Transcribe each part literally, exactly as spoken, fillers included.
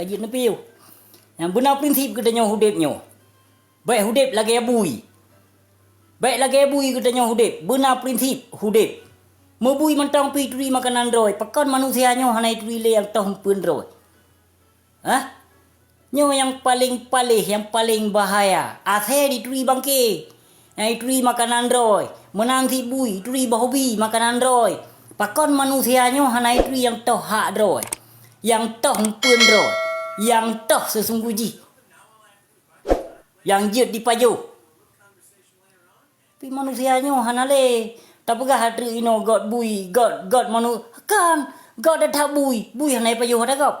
Ka jeuet neupiôh. Nyang beuna prinsip geutanyoe udeb nyoe. Bék udeb lagée bui. Bék lagée bui geutanyoe udeb, beuna prinsip udeb. Meubui mantong pih turi makanan droe, pakon manusia nyoe hana ituri lé nyang toh eumpeuen droe? Hah? Nyoe nyang paleng paléh, nyang paleng bahaya. Asée dituri bangke, nyang ituri makanan droe, meunan cit bui ituri boh bi makanan droe. Pakon manusia nyoe hana ituri nyang toh hak droe, nyang toh eumpeuen droe, nyang toh seusunggoh jih, nyang jeuet dipajoh? Tapi manusia nyoe hana lé tapeugah ateueh inoe gét bui, gét, gét manu-, kan, gét that bui, bui hana ipajoh ata gob.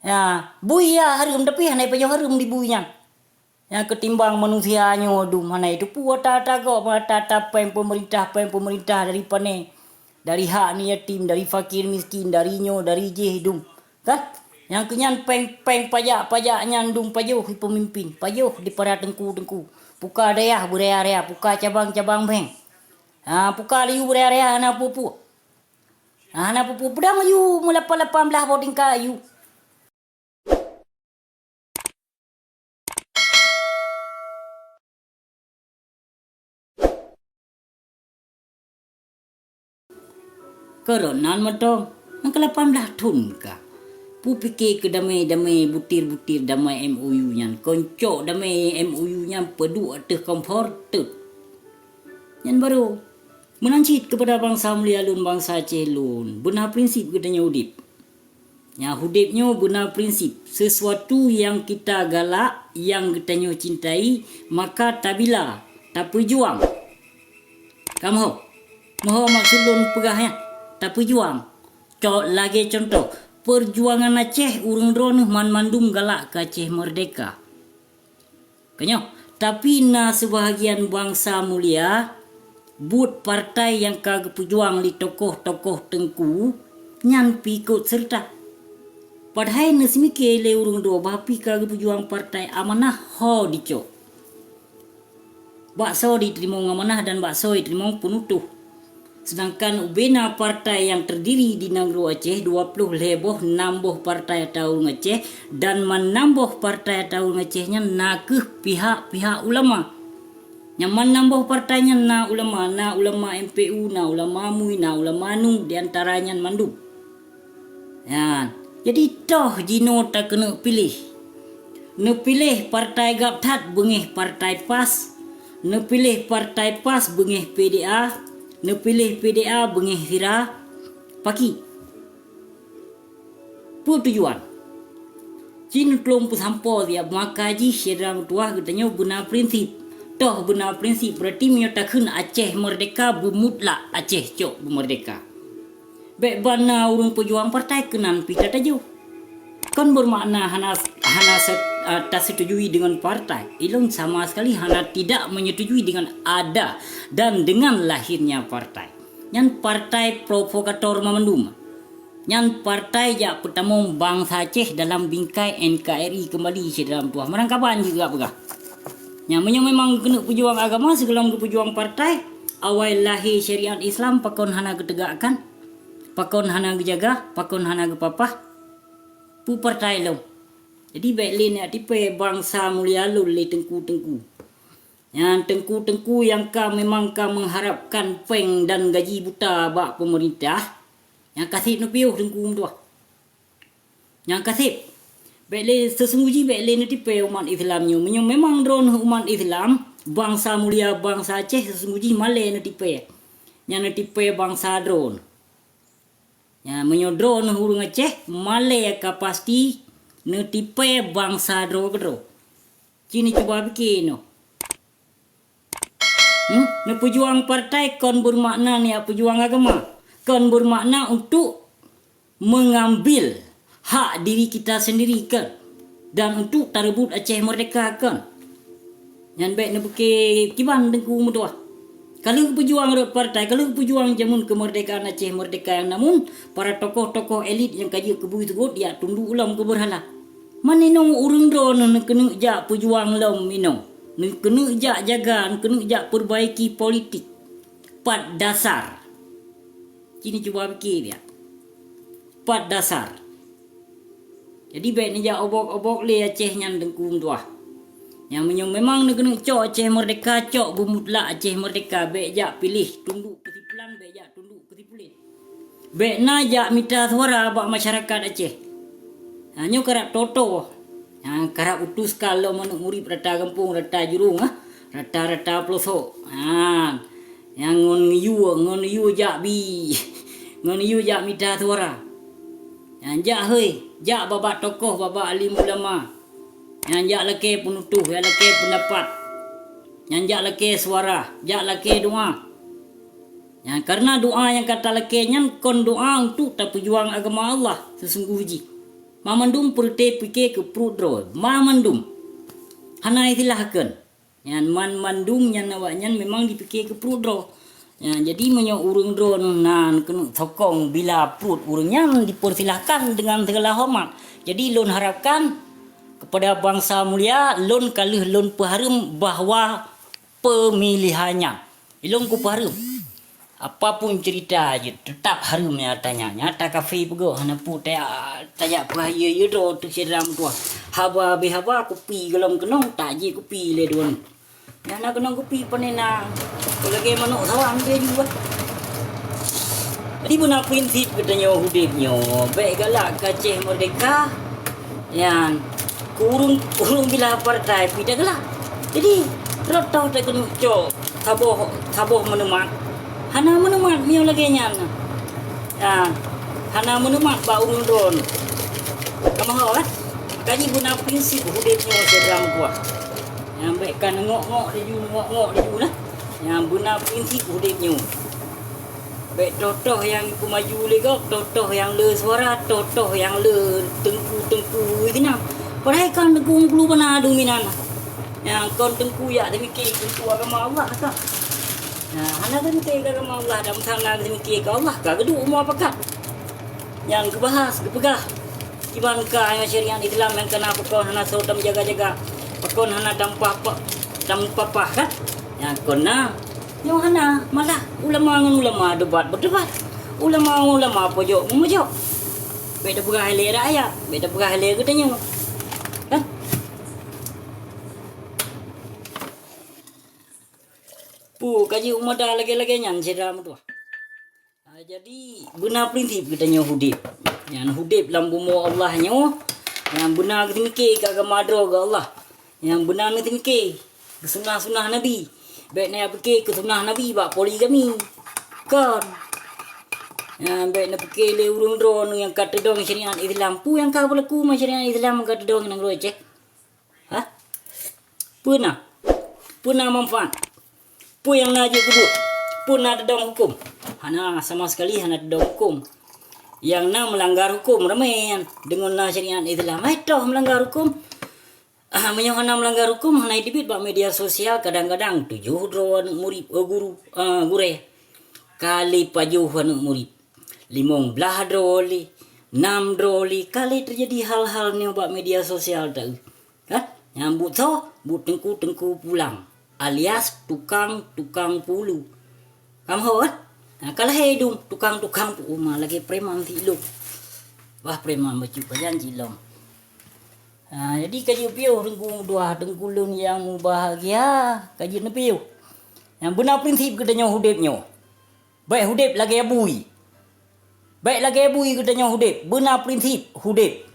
Ya, bui ya hareuem, tapi hana ipajoh hareuem di bui nyan. Ya, keutimbang manusia nyoe dum hana iteupeue ata-ata gob, ata-ata péng peumeurintah, péng peumeurintah dari pané, dari hak aneuk yatim, dari fakir miskin, dari nyoe, dari jéh dum. Kan? Nyang keu nyan péng-péng pajak-pajak nyan dum pajoh di peumimpin, pajoh di para teungku-teungku. Puka dayah beuraya-raya, puka cabang-cabang bank. Ha, puka liyu beuraya-raya hana peue-peue. Ha, hana peue-peue. Peudong yu meulapan-lapan blaih boh tingkat yu. Keu rot nan mantong, nyang keu lapan blaih thon ka. Peupike keu damé-damé, butir-butir damé M O U nyan. Kon cok damé M O U nyan peuduek ateueh kompor teuk. Nyan barô. Meunan cit keupada bansa mulia lôn, bansa Aceh lôn, beuna prinsip geutanyoe udeb. Nyang udeb nyoe beuna prinsip, sesuatu nyang kita galak, nyang geutanyoe cintai, maka tabila, tapeujuang. Kamoe, moe maksud lôn peugah nyan, tapeujuang. Co-, lagée cuntoh, peujuangan Aceh ureuëng droeneueh banmandum galak keu Aceh meurdehka. Keunyoe, tapi na seubahagian bansa mulia, buet partai nyang ka geupeujuang lé tokoh-tokoh teungku nyan pih ikot seureuta. Padahai neuseumike lé ureuëng droe bah pih ka geupeujuang partai amanah ho dicok. Baksoe jiteurimong amanah dan baksoe jiteurimong peunutôh. Seudangkan ubena partai nyang teurdiri di nanggroe Aceh dua ploh lhée boh, nam boh partai ata ureuëng Aceh, dan man nam boh partai ata ureuëng Aceh nyan na kheueh pihak-pihak ulama. Nyang man nam boh partai nyan na ulama, na ulama M P U, na ulama MUI, na ulama nu, di antara nyan mandum. Nyan, jadi toh jinoe takeuneuk piléh. Neupiléh partai gab that beungéh partai PAS, neupiléh partai PAS beungéh P D A, neupiléh P D A beungéh sira. Pakri? Peue tujuan? Ci neutulông peusampoe siat maka jih syedara meutuwah geutanyoe beuna prinsip. Toh beuna prinsip, beurati meunyoe takheun Aceh meurdehka, beumutlak Aceh cok beumeurdehka. Bék ban na ureuëng peujuang partai keunan pih tatajoh. Kon beumakna hana, hana se-, a, taseutujui deungon partai. Ilôn sama sekali hana tidak menyetujui dengan ada dan dengan lahirnya partai. Nyan partai provokator mamandum. Nyan partai jak peutamong bansa Aceh dalam bingkai N K R I keumbali syedara meutuwah. Meurangkaban jih geupeugah. Nyan meunyoe memang keuneuk peujuang agama sigohlom geupeujuang partai, awai lahé syariat Islam pakon hana geuteugakkan? Pakon hana geujaga, pakon hana geupapah? Peue partai lom. Jadi bék lé neutipée bansa mulia lôn lé teungku-teungku. Nyan teungku-teungku nyang ka memang ka meuharapkan péng dan gaji buta bak peumeurintah, nyang ka sép neupiôh teungku meutuwah. Nyang ka sép. Bék lé, seusunggoh jih bék lé neutipée umat Islam nyoe. Meunyoe memang droeneueh umat Islam, bansa mulia, bansa Aceh, seusunggoh jih malée neutipée. Nyang neutipée bansa droeneueh. Nyan, meunyoe droeneueh ureuëng Aceh, malée ka pasti neutipée bansa droe keudroe. Ci neucuba pike inoe. Hmm? Neupeujuang partai kon beumakna neujak peujuang agama. Kon beumakna untuk mengambil hak diri kita sendiri, kon. Dan untuk tareubot Aceh meurdehka, kon. Nyan bék neupike kiban teungku meutuwah. Ka lheueh peujuang rot partai, ka lheueh peujuang jameun keumeurdekaan Aceh meurdehka nyang na, namun para tokoh-tokoh elit nyang ka jeuet keu bui seugot jak tunduek lom keu beurhala. Man inoe ureuëng droeneueh neukeuneuk jak peujuang lom inoe. Neukeuneuk jak jaga, neukeuneuk jak peurbaiki politik. Pat dasar? Ci neucuba pike biak. Pat dasar? Jadi bék neujak obok-obok lé Aceh nyan Teungku meutuah. Nyang meunyoe memang neukeuneuk cok Aceh Merdeka, cok beumutlak Aceh Merdeka, bék jak piléh tunduk keu si pulan, bék jak tunduk keu si pulan. Bék na jak mita suara bak masyarakat Aceh. Ha, nyoe karab toto. Ha, karab utus ka lom aneuk murit rata gampông, rata jurông, ha, rata-rata peulosok. Ha, nyang ngon yue, ngon yue jak bi, ngon yue jak mita suara. Nyang jak hei, jak babah tokoh, babah alim ulama. Nyang jak lakée peunutoh, jak lakée peundapat. Nyang jak lakée suara, jak lakée doa. Nyang kareuna doa nyang ka talakée nyan kon doa untuk tapeujuang agama Allah seusunggoh jih. Mamandum peureuté pike keu pruet droe, mamandum. Hana itilahkeun. Nyan man-, mandum nyan awaknyan memang dipike keu pruet droe. Nyan, jadi meunyoe ureuëng droeneuh na keuneuk sokong bila pruet ureuëng nyan, dipersilahkan dengan segala hormat. Jadi lôn harapkan kepada bangsa mulia, lôn ka lheueh lôn peuhareuem bahwa pemilihan nyan. Ilôn kupeuhareuem. Apapun cerita jeuet, teutap hareuem nyata nyan. Nyata kafé peugah hana peue tajak, tajak peuhayeu-hayeu droe teuh syedara meutuah. Haba habéh haba, kupi gohlom keunong, tajak kupi lé droeneuh. Nyang na keunong kupi pane na. Lagée manok sawang laju bah. Jadi beuna prinsip geutanyoe udeb nyoe, bék galak keu Aceh Merdeka, nyan, keu ureuëng, ureuëng bila partai pih tagalak. Jadi rot toh takeuneuk cok saboh, saboh meuneumat. Hana meuneumat meunyoe lagée nyan. Nyan, hana meuneumat bak ureuëng droeneuh. Kamoe ho kan? Ka jibeuna prinsip udeb nyoe syedara meutuah. Nyang bék ka neungok-ngok laju, neungok-ngok laju nah. Nyang beuna prinsip udeb nyoe. Bék toh-toh nyang jipeumaju lé gob, toh-toh nyang le suara, toh-toh nyang le teungku-teungku sinan. Padahai kan teungku meuklu bana dominan. Nyang kon teungku jak teumike teungku agama Allah ka. Nah, hana teumike keu agama Allah, dan meusalah teumike keu Allah, ka geuduek umu pakat. Nyang geubahas, geupeugah, kiban ka nyoe syariat Islam nyang kana pakon hana soe tameujaga-jaga, pakon hana tampapa-, tameupapah kan? Nyang kon na, nyoe hana, malah ulama ngon ulama debat beudebat, ulama ngon ulama pojok meumojok. Bék tapeugah ilée rakyat, bék tapeugah ilée geutanyoe. Kan? Peue ka jiôh mada lagée-lagée nyan syedara meutuah. Ha, jadi beuna prinsip geutanyoe udeb. Nyan udeb lam bumoe Allah nyoe, nyang beuna geuteumike keu agama droe geuh Allah. Nyang beuna neuteumike keu sunah-sunah Nabi. Bék na pike keu sunah Nabi bak poligami. Kon. Nyan bék na pike lé ureuëng droeneuh nyang ka teudong syariat Islam. Peue nyang ka beulaku ma syariat Islam nyang ka teudong nanggroe Aceh? Hah? Peue na? Peue na manfaat? Peue nyang na jeuet keubuet? Peue na teudong huköm? Hana, sama sekali hana teudong huköm. Nyang na meulanggar huköm ramé nyan deungon na syariat Islam. Hai toh meulanggar huköm? Ah, meunyoe hana meulanggar huköm, hana jiteubiet bak media sosial, kadang-kadang tujoh droe aneuëk murit, eh, guru, eh, gurée. Ka lhée pajoh aneuëk murit. Limong blaih droe lé, nam droe lé, ka lhée teujadi hal-hal nyoe bak media sosial teuh. Kan? Nyang buet soe? Buet teungku-teungku pulang, alias tukang-tukang pulu. Kamoe ho kan? Nah, ka lahé dum tukang-tukang pu-, uma lagée preman silop. Wah, preman bacut pajan cilong. Ha, jadi ka jipiôh teungku dua, teungku lôn nyang mubahgia, ka jeuet neupiôh. Nyang beuna prinsip geutanyoe udeb nyoe. Bék udeb lagée bui. Bék lagée bui geutanyoe udeb, beuna prinsip udeb.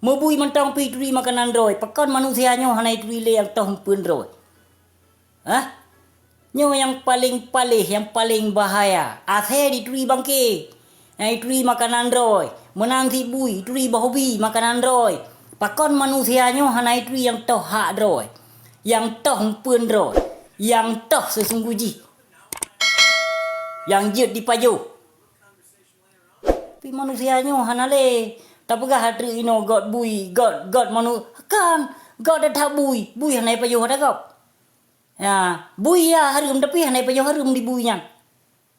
Meubui mantong pih turi makanan droe, pakon manusia nyoe hana jituri lé nyang toh meupeuen droe? Hah? Nyoe nyang paleng paléh, nyang paleng bahaya. Asée jituri bangke, nyang jituri makanan droe, meunan cit bui, jituri boh bi makanan droe. Pakon manusia nyoe hana jituri nyang toh hak droe, nyang toh meupeuen droe, nyang toh seusunggoh jih? Nyang jeuet dipajoh. Tapi manusia nyoe hana lé. Tapeugah ateueh inoe göt bui, göt, göt manu-, kan, göt that bui, bui hana jipajoh ata gob. Ya, bui ya hareuem, tapi hana jipajoh hareuem di bui nyan.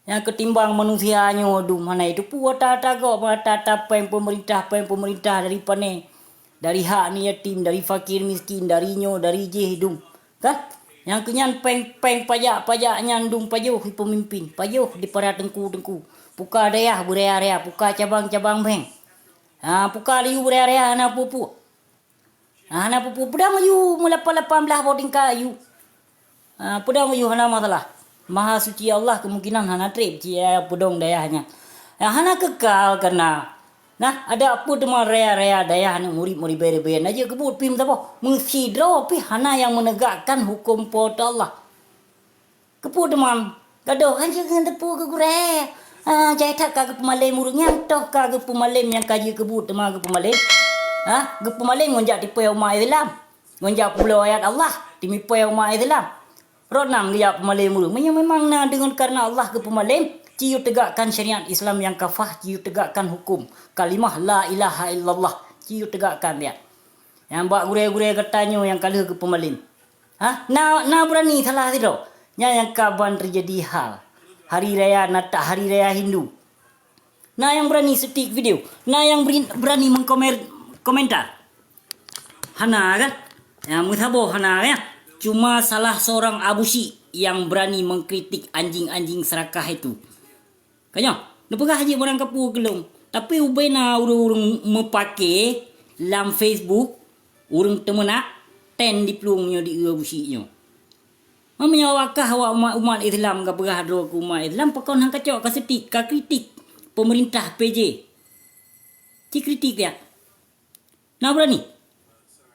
Ya, keutimbang manusia nyoe dum hana jiteupeue ata-ata gob, ata-ata péng peumeurintah, péng peumeurintah dari pané. Dari hak aneuk yatim, dari fakir miskin, dari nyoe, dari jéh dum. Kan? Nyang keu nyan péng-péng pajak-pajak nyan dum pajoh di peumimpin, pajoh di para teungku-teungku, puka dayah beuraya-raya, puka cabang-cabang bank. Ha, puka laju beuraya-raya hana peue-peue. Ha, hana peue-peue, peudong laju meulapan-lapan blaih boh tingkat laju. Ha, peudong laju hana masalah. Maha Suci Allah kemungkinan hana treb cit peudong dayah nyan. Ha, hana kekal keunan. Nah, adak peue teuma raya-raya dayah aneuk murit meuribèe-ribèe na jeuet keubuet pih meusaboh. Meusidroe pih hana nyang meunegakkan huköm Po teu Allah. Keupeue teuma? Gadôh han jeuet ngon teupeu keu gurèe. Ah, jai that ka geupeumalém ureueng nyan, toh ka geupeumalém nyang ka jeuet keubuet teuma geupeumalém. Ha? Geupeumalém ngon jak tipèe umat Islam. Ngon jak peubulo ayat Allah, timipèe umat Islam. Rot nan geujak peumalém ureueng. Meunyoe memang na deungon kareuna Allah geupeumalém, ci yue tegakkan syariat Islam nyang kafah, ci yue tegakkan huköm kalimah la ilaha illallah, ci yue tegakkan dia. Nyang bak gurèe-gurèe geutanyoe nyang ka lheueh geupeumalém. Ha? Na, na beurani salah sidroe? Nyan nyang ka ban teujadi hal. Hari raya Natal, hari raya Hindu. Na nyang beurani seutik video? Na nyang beri-, beurani mengkomer-, komentar? Hana kan? Nyang meusaboh hana kan? Cuma salah seorang Abusyik yang berani mengkritik anjing-anjing serakah itu. Ka nyoe, neupeugah jih barang kapeue keu lôn. Tapi ubena ureueng-ureueng meupake lam Facebook, ureueng teumeunak, ten diplueng nyoe di Abusyik nyoe. Meunyoe awak kah awak umat, umat Islam ka peugah droe keu umat Islam, pakon han kacok, kaseutik, kakritik peumeurintah P J. Ci kritik ya. Na beurani?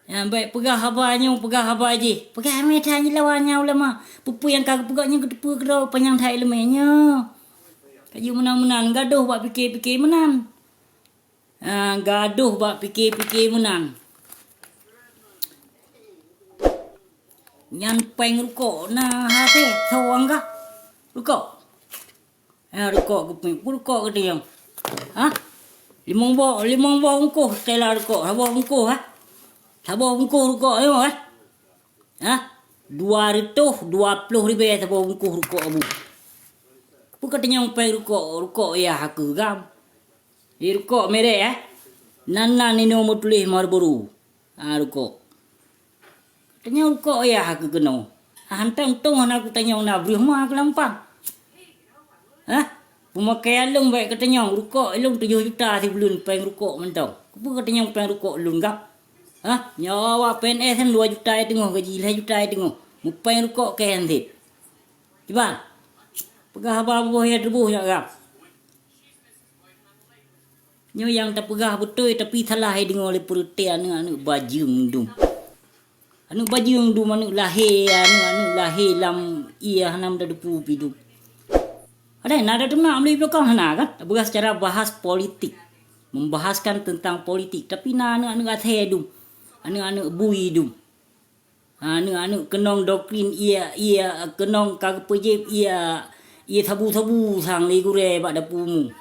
Nyang bèk peugah haba nyoe, peugah haba jih. Peugah meunan jih lawan nyang ulama. Peue-peue nyang ka geupeugah nyan geuteupeue keudroe panyang that ileumèe nyoe. Ka jeuet meunan-meunan, gadôh bak pike-pike meunan. Ha, gadôh bak pike-pike meunan. Nyan péng rukok na hase soe anggah rukok. Ha, rukok geupeuet, peue rukok geutanyoe? Ha? Limong boh, limong boh bungkôh seutela rukok, saboh bungkôh, ha? Saboh bungkôh rukok nyoe, ha? Ha? Dua reutôh dua ploh ribèe saboh bungkôh rukok abu. Peue ka tanyong péng rukok, rukok yah keu gam? Di rukok merek, eh? Nan, nan inoe meutuléh Marlboro. Ha, rukok. Tanyong rukok yah keu keunoe. Hana teuntông hana kutanyong na breuh ma keu lampang. Hah? Peumakaian lôn bèk katanyong, rukok lôn tujoh juta sibuleuen péng rukok mantong. Keupeue katanyong péng rukok lôn gam? Hah? Nyoe awak P N S nyan dua juta teungoh gaji, lhèe juta teungoh. Meupéng rukok kèe han sép. Kiban? Peugah haba buboh ya tuboh nyak gam. Nyoe nyang tapeugah beutôi, tapi salah deungoe lé peureuté aneuëk-aneuëk bajeueng dum. Aneuëk bajeueng dum, aneuëk lahé, aneuëk-aneuëk lahé lam ié hana meuteupeue pih dum. Ada na ada teunak meuli belakang hana kan? Tapeugah secara bahas politik. Membahaskan tentang politik, tapi na aneuëk-aneuëk athé dum. Aneuëk-aneuëk bui dum. Ha, aneuëk-aneuëk keunong doktrin ié, ié keunong ka geupeujép ié, ié sabu-sabu sang lé gurée bak dapu mu.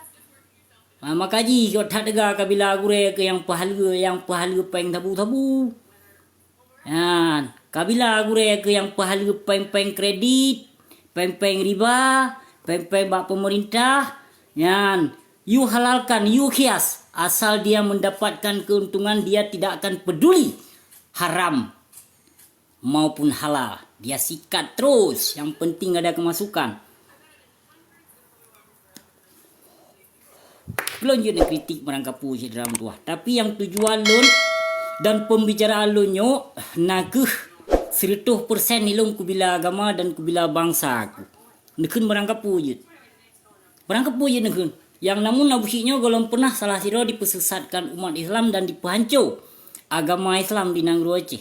Ha, maka jih jot that teuga kabila gurée keu nyang peuhaleue, nyang peuhaleue péng sabu-sabu. Nyan, kabila gurée keu nyang peuhaleue péng-péng kredit, péng-péng riba, péng-péng bak peumeurintah, nyan, you halalkan, you khias, asal dia mendapatkan keuntungan, dia tidak akan peduli haram maupun halal. Dia sikat terus, yang penting ada kemasukan. Lôn jeuet neukritik barangkapeue cit dalam tuah. Tapi nyang tujuan lôn dan pembicaraan lôn nyoe na kheueh sireutoh persen ilôn kubila agama dan kubila bangsa ku. Neukheun barangkapeue jeuet. Barangkapeue jeuet neukheun. Nyang namun Abusyik nyoe gohlom peunah salah sidroe dipeusesatkan umat Islam dan dipeuhanco agama Islam di nanggroe Aceh.